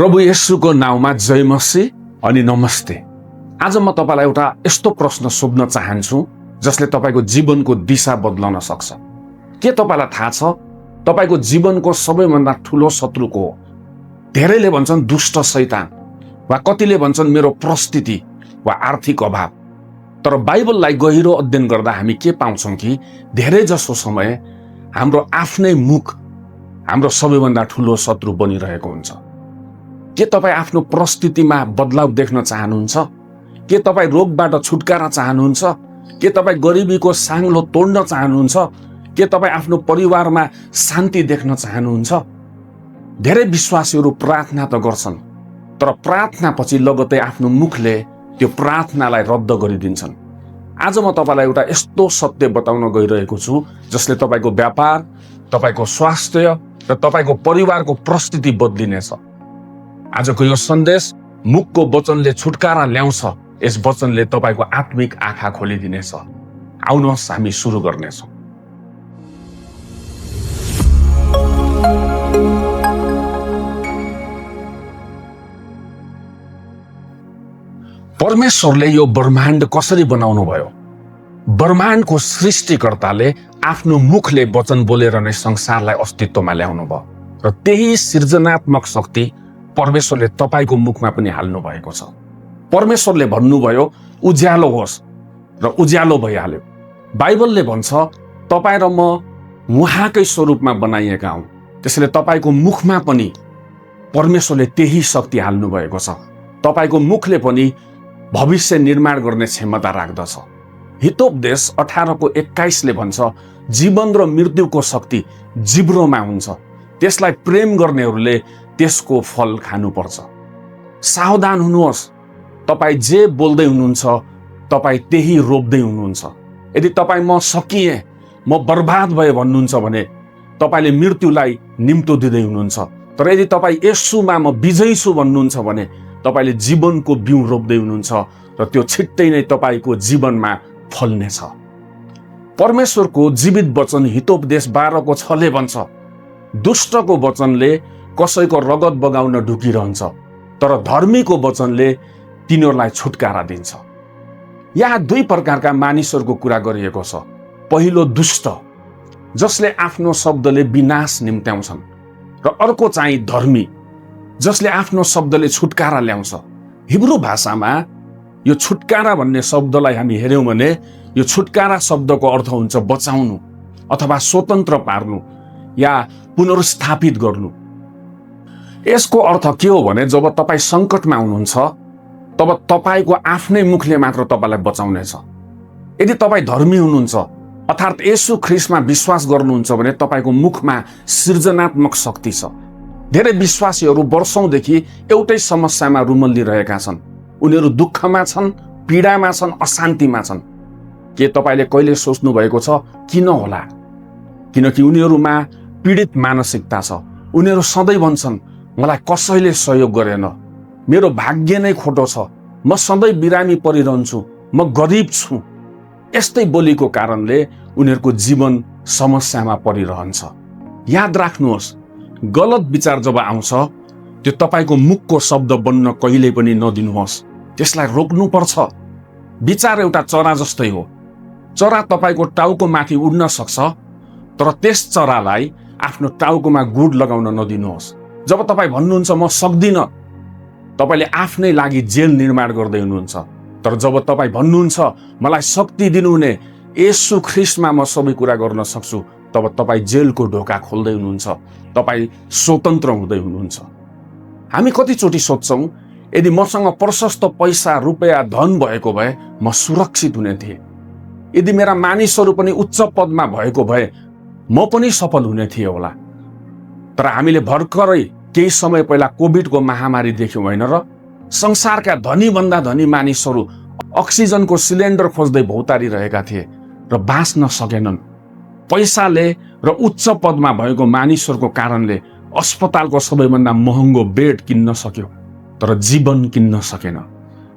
प्रभु येशूको नाउँमा जय मसीह अनि नमस्ते। आज म तपाईलाई एउटा यस्तो प्रश्न सोध्न चाहन्छु जसले तपाईको जीवनको दिशा बदलाउन सक्छ। के तपाईलाई थाहा छ तपाईको जीवनको सबैभन्दा ठूलो शत्रु को हो? धेरैले भन्छन् दुष्ट शैतान, वा कतिले भन्छन् मेरो परिस्थिति वा आर्थिक अभाव। तर बाइबललाई गहिरो अध्ययन गर्दा हामी के पाउँछौं कि धेरै जसो समय हाम्रो आफ्नै मुख हाम्रो सबैभन्दा ठूलो शत्रु बनिरहेको हुन्छ। के तपाईँ आफ्नो परिस्थितिमा बदलाव देख्न चाहनुहुन्छ? के तपाईँ रोगबाट छुटकारा चाहनुहुन्छ? के तपाईँ गरिबीको साङ्लो तोड्न चाहनुहुन्छ? के तपाईँ आफ्नो परिवारमा शान्ति देख्न चाहनुहुन्छ? धेरै विश्वासीहरू प्रार्थना त गर्छन्, तर प्रार्थना पछि लगतै आफ्नो मुखले त्यो प्रार्थनालाई रद्द गरिदिन्छन्। आज म तपाईलाई एउटा यस्तो सत्य बताउन गइरहेको छु जसले तपाईको व्यापार, तपाईको स्वास्थ्य र तपाईको परिवारको परिस्थिति बदलिनेछ। आजको यो सन्देश मुखको वचनले छुटकारा ल्याउँछ। यस वचनले तपाईको आत्मिक आँखा खोलिदिनेछ। आउनुहोस् हामी सुरु गर्नेछौँ। परमेश्वरले यो ब्रह्माण्ड कसरी बनाउनु भयो? ब्रह्माण्डको सृष्टिकर्ताले आफ्नो मुखले वचन बोलेर नै संसारलाई अस्तित्वमा ल्याउनु भयो र त्यही सृजनात्मक शक्ति परमेश्वरले तपाईको मुखमा पनि हाल्नु भएको छ। परमेश्वरले भन्नुभयो उज्यालो होस् र उज्यालो भइहाल्यो। बाइबलले भन्छ तपाईँ र म उहाँकै स्वरूपमा बनाइएका हौं। त्यसैले तपाईको मुखमा पनि परमेश्वरले त्यही शक्ति हाल्नु भएको छ। तपाईको मुखले पनि भविष्य निर्माण गर्ने क्षमता राख्दछ। हितोपदेश 18:21 भन्छ जीवन र मृत्युको शक्ति जिब्रोमा हुन्छ, त्यसलाई प्रेम गर्नेहरूले त्यसको फल खानुपर्छ। सावधान हुनुहोस्, तपाईँ जे बोल्दै हुनुहुन्छ तपाईँ त्यही रोप्दै हुनुहुन्छ। यदि तपाईँ म सकिएँ, म बर्बाद भए भन्नुहुन्छ भने तपाईले मृत्युलाई निम्तो दिँदै हुनुहुन्छ। तर यदि तपाईँ येशूमा म विजयी छु भन्नुहुन्छ भने तपाईले जीवनको बिउ रोप्दै हुनुहुन्छ र त्यो छिट्टै नै तपाईको जीवनमा फल्नेछ। परमेश्वरको जीवित वचन हितोपदेश 12:6 भन्छ दुष्टको वचनले कसैको रगत बगाउन ढुकिरहन्छ, तर धर्मीको वचनले तिनीहरूलाई छुटकारा दिन्छ। यहाँ दुई प्रकारका मानिसहरूको कुरा गरिएको छ। पहिलो दुष्ट, जसले आफ्नो शब्दले विनाश निम्त्याउँछन्, र अर्को चाहिँ धर्मी, जसले आफ्नो शब्दले छुटकारा ल्याउँछ। हिब्रू भाषामा यो छुटकारा भन्ने शब्दलाई हामी हेर्यौं भने यो छुटकारा शब्दको अर्थ हुन्छ बचाउनु अथवा स्वतन्त्र पार्नु या पुनर्स्थापित गर्नु। यसको अर्थ के हो भने जब तपाईँ संकटमा हुनुहुन्छ तब तपाईको आफ्नै मुखले मात्र तपाईलाई बचाउनेछ। यदि तपाईँ धर्मी हुनुहुन्छ अर्थात् येशू ख्रीष्टमा विश्वास गर्नुहुन्छ भने तपाईको मुखमा सृजनात्मक शक्ति छ। धेरै विश्वासीहरू वर्षौंदेखि एउटै समस्यामा रुमल्लिरहेका छन्। उनीहरू दुःखमा छन्, पीडामा छन्, अशान्तिमा छन्। के तपाईले कहिले सोच्नु भएको छ किन होला? किनकि उनीहरूमा पीडित मानसिकता छ। उनीहरू सधैँ भन्छन् मलाई कसैले सहयोग गरेन, मेरो भाग्य नै खोटो छ, म सधैँ बिरामी परिरहन्छु, म गरिब छु। यस्तै बोलीको कारणले उनीहरूको जीवन समस्यामा परिरहन्छ। याद राख्नुहोस्, गलत विचार जब आउँछ त्यो तपाईको मुखको शब्द बन्न कहिल्यै पनि नदिनुहोस्, त्यसलाई रोक्नुपर्छ। विचार एउटा चरा जस्तै हो। चरा तपाईको टाउको माथि उड्न सक्छ, तर त्यस चरालाई आफ्नो टाउकोमा गुड लगाउन नदिनुहोस्। जब तपाईँ भन्नुहुन्छ म सक्दिनँ, तपाईले आफ्नै लागि जेल निर्माण गर्दै हुनुहुन्छ। तर जब तपाईँ भन्नुहुन्छ मलाई शक्ति दिनुहुने येशू ख्रीष्टमा म सबै कुरा गर्न सक्छु, तब तपाईँ जेलको ढोका खोल्दै हुनुहुन्छ, तपाईँ स्वतन्त्र हुँदै हुनुहुन्छ। हामी कतिचोटि सोध्छौं यदि मसँग प्रशस्त पैसा, रुपैयाँ, धन भएको भए म सुरक्षित हुने थिएँ। यदि मेरा मानिसहरू पनि उच्च पदमा भएको भए म पनि सफल हुने थिएँ होला। तर हामीले भर्खरै केही समय पहिला कोभिडको महामारी देख्यौं होइन र? संसारका धनी भन्दा धनी मानिसहरू अक्सिजनको सिलिन्डर खोज्दै भौतारिरहेका थिए र बाँच्न सकेनन्। पैसाले र उच्च पदमा भएको मानिसहरूको कारणले अस्पतालको सबैभन्दा महँगो बेड किन्न सक्यो, तर जीवन किन्न सकेन।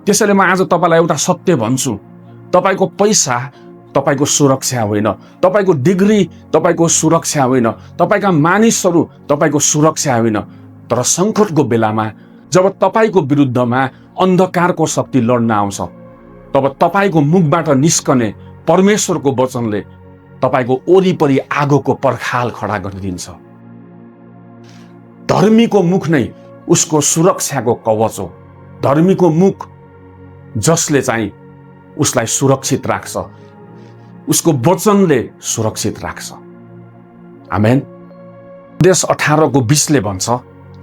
त्यसैले म आज तपाईलाई एउटा सत्य भन्छु, तपाईको पैसा तपाईको सुरक्षा होइन, तपाईको डिग्री तपाईको सुरक्षा होइन, तपाईका मानिसहरू तपाईको सुरक्षा होइन। तर संकटको बेलामा जब तपाईको विरुद्धमा अन्धकारको शक्ति लड्न आउँछ, तब तपाईको मुखबाट निस्कने परमेश्वरको वचनले तपाईको वरिपरि आगोको पर्खाल खडा गरिदिन्छ। धर्मीको मुख नै उसको सुरक्षाको कवच हो। धर्मीको मुख जसले चाहिँ उसलाई सुरक्षित राख्छ, उसको वचनले सुरक्षित राख्छ। आमेन। देश 18:20 भन्छ,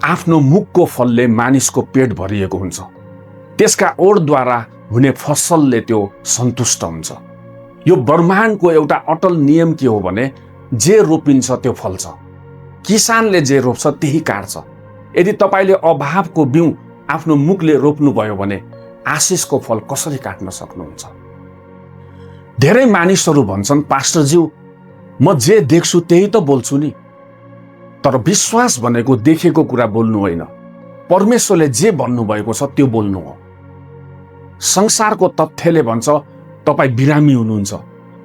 आफ्नो मुखको फलले मानिसको पेट भरिएको हुन्छ, त्यसका ओठद्वारा हुने फसलले त्यो सन्तुष्ट हुन्छ। यो ब्रह्माण्डको एउटा अटल नियम के हो भने, जे रोपिन्छ त्यो फल्छ। किसानले जे रोप्छ त्यही काट्छ। यदि तपाईले अभावको बिउ आफ्नो मुखले रोप्नुभयो भने आशिषको फल कसरी काट्न सक्नुहुन्छ? धेरै मानिसहरू भन्छन्, पास्टरज्यू म जे देख्छु त्यही त बोल्छु नि। तर विश्वास भनेको देखेको कुरा बोल्नु होइन, परमेश्वरले जे भन्नुभएको छ त्यो बोल्नु हो। संसारको तथ्यले भन्छ तपाईँ बिरामी हुनुहुन्छ,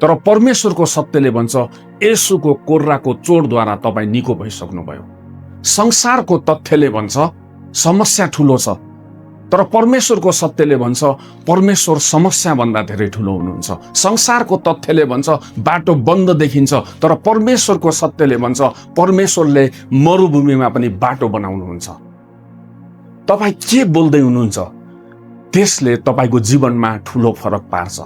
तर परमेश्वरको सत्यले भन्छ येशूको कोर्राको चोटद्वारा तपाईँ निको भइसक्नुभयो। संसारको तथ्यले भन्छ समस्या ठुलो छ, तर परमेश्वरको सत्यले भन्छ परमेश्वर समस्याभन्दा धेरै ठुलो हुनुहुन्छ। संसारको तथ्यले भन्छ बाटो बन्द देखिन्छ, तर परमेश्वरको सत्यले भन्छ परमेश्वरले मरुभूमिमा पनि बाटो बनाउनुहुन्छ। तपाईँ के बोल्दै हुनुहुन्छ त्यसले तपाईको जीवनमा ठुलो फरक पार्छ।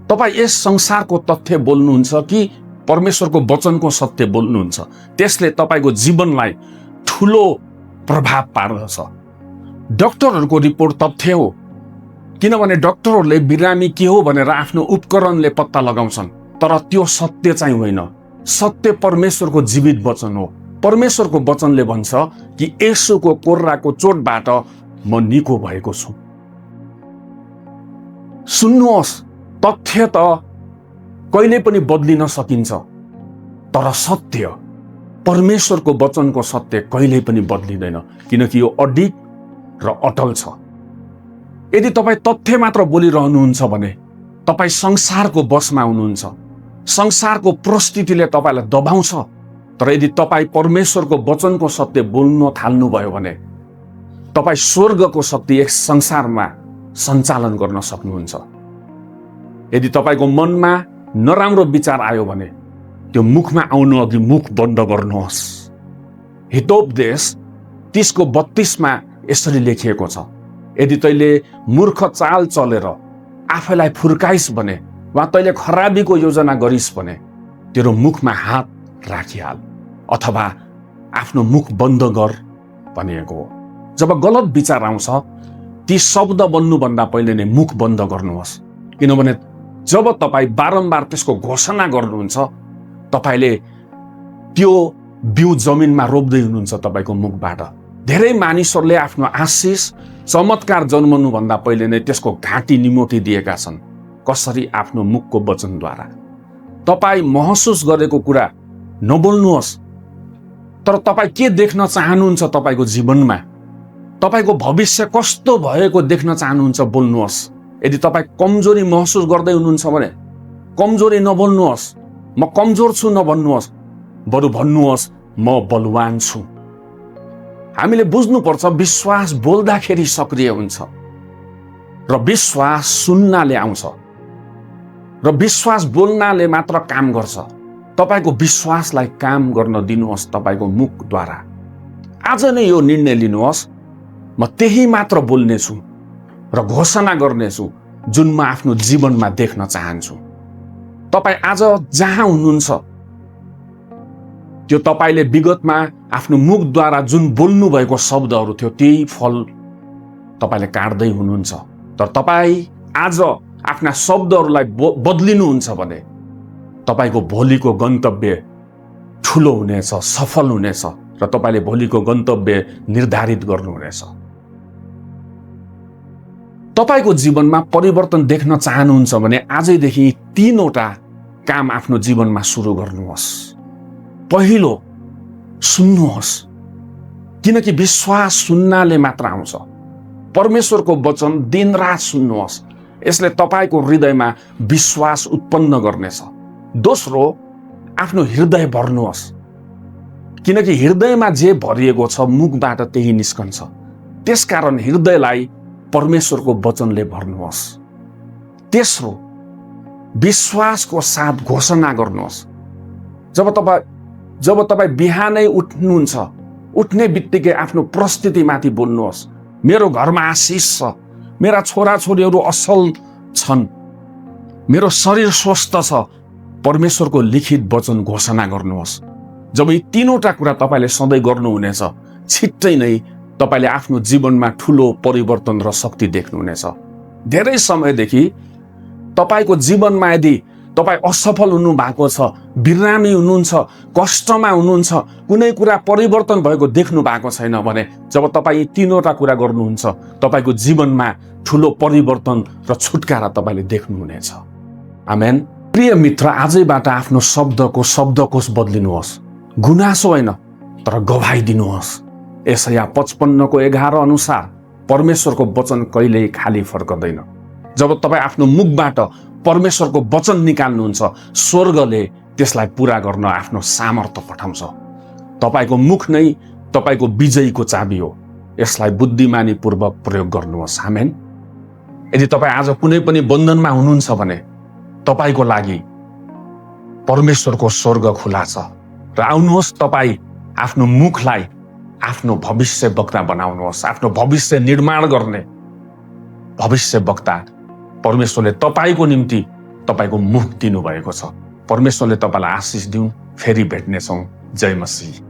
तपाईँ यस संसारको तथ्य बोल्नुहुन्छ कि परमेश्वरको वचनको सत्य बोल्नुहुन्छ, त्यसले तपाईको जीवनलाई ठुलो प्रभाव पार्दछ। डाक्टरहरूको रिपोर्ट तथ्य हो, किनभने डाक्टरहरूले बिरामी के हो भनेर आफ्नो उपकरणले पत्ता लगाउँछन्, तर त्यो सत्य चाहिँ होइन। सत्य परमेश्वरको जीवित वचन हो। परमेश्वरको वचनले भन्छ कि येशूको कोर्राको चोटबाट म निको भएको छु। सुन्नुहोस्, तथ्य त कहिले पनि बदलिन सकिन्छ, तर सत्य, परमेश्वरको वचनको सत्य कहिल्यै पनि बदलिँदैन, किनकि यो अडिग र अटल छ। यदि तपाईँ तथ्य मात्र बोलिरहनुहुन्छ भने तपाईँ संसारको बसमा हुनुहुन्छ। संसारको परिस्थितिले तपाईँलाई दबाउँछ, तर यदि तपाईँ परमेश्वरको वचनको सत्य बोल्न थाल्नुभयो भने तपाईँ स्वर्गको शक्ति यस संसारमा सञ्चालन गर्न सक्नुहुन्छ। यदि तपाईँको मनमा नराम्रो विचार आयो भने त्यो मुखमा आउनु अघि मुख बन्द गर्नुहोस्। हितोपदेश 30:32 यसरी लेखिएको छ, यदि तैले मूर्ख चाल चलेर आफैलाई फुर्काइस् भने वा तैले खराबीको योजना गरिस् भने तेरो मुखमा हात राखिहाल अथवा आफ्नो मुख बन्द गर भनिएको हो। जब गलत विचार आउँछ ती शब्द बन्नुभन्दा पहिले नै मुख बन्द गर्नुहोस्, किनभने जब तपाईँ बारम्बार त्यसको घोषणा गर्नुहुन्छ तपाईले त्यो बिउ जमिनमा रोप्दै हुनुहुन्छ तपाईको मुखबाट। धेरै मानिसहरूले आफ्नो आशिष चमत्कार जन्मनु भन्दा पहिले नै त्यसको घाँटी निमोटी दिएका छन्। कसरी? आफ्नो मुखको वचनद्वारा। तपाईँ महसुस गरेको कुरा नबोल्नुहोस्, तर तपाईँ के देख्न चाहनुहुन्छ तपाईको जीवनमा, तपाईको भविष्य कस्तो भएको देख्न चाहनुहुन्छ बोल्नुहोस्। यदि तपाईँ कमजोरी महसुस गर्दै हुनुहुन्छ भने कमजोरी नबोल्नुहोस्, म कमजोर छु नभन्नुहोस्, बरु भन्नुहोस् म बलवान छु। हामीले बुझ्नुपर्छ विश्वास बोल्दाखेरि सक्रिय हुन्छ र विश्वास सुन्नाले आउँछ र विश्वास बोल्नाले मात्र काम गर्छ। तपाईको विश्वासलाई काम गर्न दिनुहोस् तपाईको मुखद्वारा। आज नै यो निर्णय लिनुहोस्, म त्यही मात्र बोल्नेछु र घोषणा गर्नेछु जुन म आफ्नो जीवनमा देख्न चाहन्छु। तपाईँ आज जहाँ हुनुहुन्छ त्यो तपाईले विगतमा आफ्नो मुखद्वारा जुन बोल्नु भएको शब्दहरू थियो त्यही फल तपाईले काट्दै हुनुहुन्छ। तर तपाईँ आज आफ्ना शब्दहरूलाई बदलिनुहुन्छ भने तपाईको भोलिको गन्तव्य ठुलो हुनेछ, सफल हुनेछ र तपाईले भोलिको गन्तव्य निर्धारित गर्नुहुनेछ। तपाईको जीवनमा परिवर्तन देख्न चाहनुहुन्छ भने आजैदेखि 3वटा काम आफ्नो जीवनमा सुरु गर्नुहोस्। पहिलो, सुन्नुहोस्, किनकि विश्वास सुन्नाले मात्र आउँछ। परमेश्वरको वचन दिनरात सुन्नुहोस्, यसले तपाईको हृदयमा विश्वास उत्पन्न गर्नेछ। दोस्रो, आफ्नो हृदय भर्नुहोस्, किनकि हृदयमा जे भरिएको छ मुखबाट त्यही निस्कन्छ। त्यसकारण हृदयलाई परमेश्वरको वचनले भर्नुहोस्। तेस्रो, विश्वासको साथ घोषणा गर्नुहोस्। जब तपाईँ बिहानै उठ्नुहुन्छ, उठ्ने बित्तिकै आफ्नो परिस्थितिमाथि बोल्नुहोस्, मेरो घरमा आशिष छ, मेरा छोराछोरीहरू असल छन्, मेरो शरीर स्वस्थ छ, परमेश्वरको लिखित वचन घोषणा गर्नुहोस्। जब यी तीनवटा कुरा तपाईँले सधैँ गर्नुहुनेछ, छिट्टै नै तपाईँले आफ्नो जीवनमा ठुलो परिवर्तन र शक्ति देख्नुहुनेछ। धेरै समयदेखि तपाईँको जीवनमा यदि तपाईँ असफल हुनु भएको छ, बिरामी हुनुहुन्छ, कष्टमा हुनुहुन्छ, कुनै कुरा परिवर्तन भएको देख्नु भएको छैन भने जब तपाईँ यी तीनवटा कुरा गर्नुहुन्छ, तपाईँको जीवनमा ठुलो परिवर्तन र छुटकारा तपाईँले देख्नुहुनेछ। आमेन। प्रिय मित्र, आजैबाट आफ्नो शब्दकोश बदलिनुहोस्। गुनासो होइन, तर गवाई दिनुहोस्। यशाया 55:11 अनुसार परमेश्वरको वचन कहिल्यै खाली फर्कदैन। जब तपाईँ आफ्नो मुखबाट परमेश्वरको वचन निकाल्नुहुन्छ, स्वर्गले त्यसलाई पूरा गर्न आफ्नो सामर्थ्य पठाउँछ। तपाईँको मुख नै तपाईँको विजयीको चाबी हो। यसलाई बुद्धिमानीपूर्वक प्रयोग गर्नुहोस्। आमेन। यदि तपाईँ आज कुनै पनि बन्धनमा हुनुहुन्छ भने तपाईँको लागि परमेश्वरको स्वर्ग खुला छ र आउनुहोस्, तपाईँ आफ्नो मुखलाई आफ्नो भविष्य वक्ता बनाउनुहोस्। आफ्नो भविष्य निर्माण गर्ने भविष्य वक्ता परमेश्वरले तपाईँको निम्ति तपाईँको मुख दिनुभएको छ। परमेश्वरले तपाईँलाई आशिष दिउन्। फेरि भेट्नेछौँ। जय मसीह।